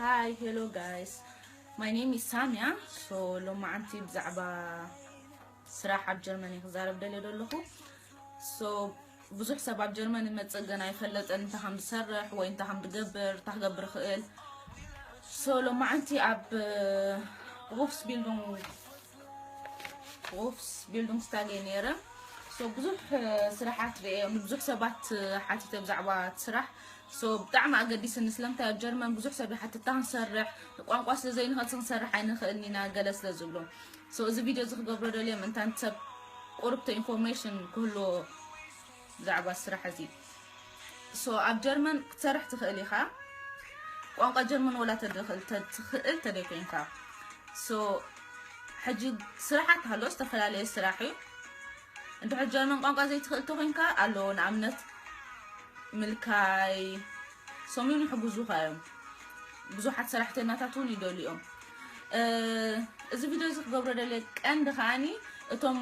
Hi, hello guys. My name is Samia. So ሎማዓንቲ ብዛዕባ ስራሕ ኣብ ጀርመን እየ ክዛረብ ደልየ ዘለኹ። So ብዙሕ ሰብ ኣብ ጀርመን ይመጽእ ግን ኣይፈለጠን እንታይ ከም ዝሰርሕ ወይ እንታይ ከም ዝገብር እንታይ ክገብር ይኽእል። So ሎማዓንቲ ኣብ Berufsbildung Berufsbildungstage ነይረ። So ብዙሕ ስራሓት ርእየ፣ ብዙሕ ሰባት ሓቲተ ብዛዕባ እቲ ስራሕ። So ብጣዕሚ ኣገዲስኒ፣ ስለምንታይ ኣብ ጀርመን ብዙሕ ሰብ ይሓትት፣ እንታይ ክንሰርሕ፣ ቋንቋ ስለ ዘይንኽእል ክንሰርሕ ኣይንኽእልን ኢና ገለ ስለ ዝብሉ። So እዚ ቪድዮ እዚ ክገብሮ ደልየ ምእንታን ሰብ ቁርብተ ኢንፎርሜሽን ክህልዎ ብዛዕባ ስራሕ እዚ። So ኣብ ጀርመን ክትሰርሕ ትኽእል ኢኻ። ቋንቋ ጀርመን ወላ ተድኽእል ተትኽእል ተደይኮይንካ። So ሕጂ ስራሓት ኣሎ፣ ዝተፈላለየ ስራሕ እዩ። እንድሕር ጀርመን ቋንቋ ዘይትኽእል ተኾይንካ ኣሎ፣ ንኣብነት ምልካይ፣ ሶሚም ይሕግዙኻ እዮም። ብዙሓት ሰራሕተኛታት እውን ይደልዩ እዮም። እዚ ቪድዮ እዚ ክገብሮ ደልየ ቀንዲ ከዓኒ እቶም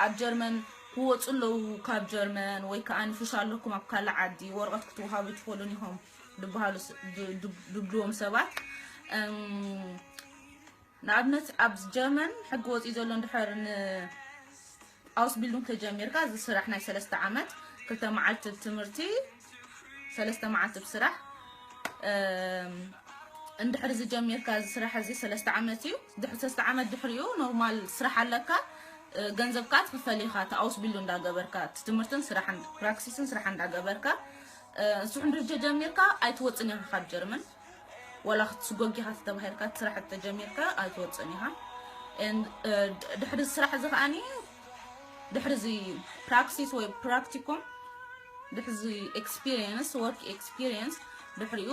ኣብ ጀርመን ክወፁ ኣለዉ ካብ ጀርመን ወይ ከዓ ንፍሽ ኣለኩም ኣብ ካልእ ዓዲ ወረቐት ክትወሃቡ ኣይትኽእሉን ኢኹም ዝበሃሉ ድብልዎም ሰባት ንኣብነት ኣብ ጀርመን ሕጊ ወፂኡ ዘሎ እንድሕር ን Ausbildung ተጀሚርካ እዚ ስራሕ ናይ ሰለስተ ዓመት ክልተ መዓልቲ ትምህርቲ ሰለስተ መዓልቲ ብስራሕ እንድሕር ዝጀሚርካ እዚ ስራሕ እዚ ሰለስተ ዓመት እዩ። ድሕሪ ሰለስተ ዓመት ድሕሪኡ ኖርማል ስራሕ ኣለካ። ገንዘብካ ትኽፈል ኢኻ እቲ Ausbildung እንዳገበርካ እቲ ትምህርትን ስራሕን ፕራክሲስን ስራሕ እንዳገበርካ ንሱ ሕንድርጀ ጀሚርካ ኣይትወፅን ኢኻ ካብ ጀርመን። ወላ ክትስጎግ ኢኻ ተተባሂልካ እቲ ስራሕ ተጀሚርካ ኣይትወፅን ኢኻ። ድሕሪ ስራሕ እዚ ከዓኒ ድሕሪ እዚ ፕራክሲስ ወይ ፕራክቲኩም ድሕዚ ኤክስፒሪየንስ ወርክ ኤክስፒሪየንስ ድሕሪኡ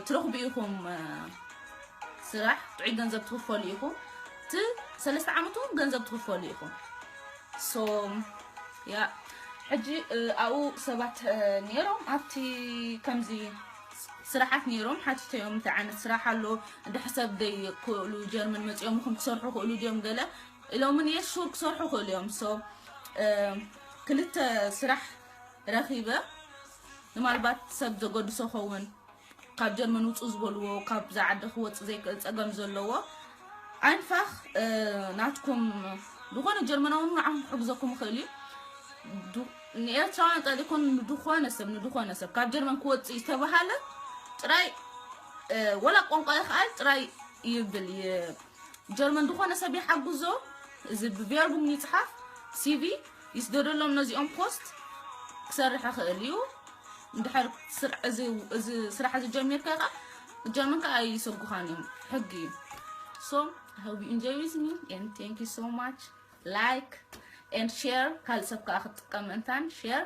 ትረኽቡ ኢኹም ስራሕ ጥዑይ ገንዘብ ትኽፈሉ ኢኹም። እቲ ሰለስተ ዓመት እውን ገንዘብ ትኽፈሉ ኢኹም። So ያ ሕጂ ኣብኡ ሰባት ነይሮም ኣብቲ ከምዚ ስራሓት ነይሮም ሓቲተዮም እንታይ ዓይነት ስራሕ ኣሎ እንድሕር ሰብ ደይክእሉ ጀርመን መፂኦም ኢኹም ክሰርሑ ክእሉ ድዮም ገለ ኢሎምን yes sure ክሰርሑ ክእሉ እዮም። So ክልተ ስራሕ ረኺበ። ምናልባት ሰብ ዘገድሶ ኸውን ካብ ጀርመን ውፁ ዝበልዎ ካብዛ ዓዲ ክወፅ ዘይክእል ፀገም ዘለዎ ኣይንፋኽ ናትኩም ዝኾነ ጀርመናዊ ንዓኹም ክሕግዘኩም ይኽእል እዩ። ንኤርትራውያን ጥራይ ዘይኮነ ንድኾነ ሰብ ንድኾነ ሰብ ካብ ጀርመን ክወፅእ ዝተባሃለ ጥራይ ወላ ቋንቋ ይኽኣል ጥራይ ይብል ጀርመን ዝኾነ ሰብ ይሓግዞ። እዚ ብቬርቡም ይፅሓፍ ሲቪ ይስደደሎም ነዚኦም ፖስት ክሰርሕ ይኽእል እዩ። እንድሕር እዚ ስራሕ እዚ ጀሚርካ ኢኻ ጀርመን ከዓ ኣይሰጉኻን እዮም ሕጊ እዩ። So I hope you enjoy with me and thank you so much. Like and share ካልእ ሰብ ከዓ ክትጥቀም ምእንታን share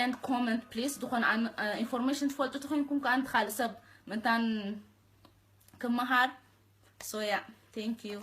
and comment please። ዝኾነ ኢንፎርሜሽን ትፈልጡ ተኮይንኩም ከዓ ካልእ ሰብ ምእንታን ክመሃር። So yeah, thank you.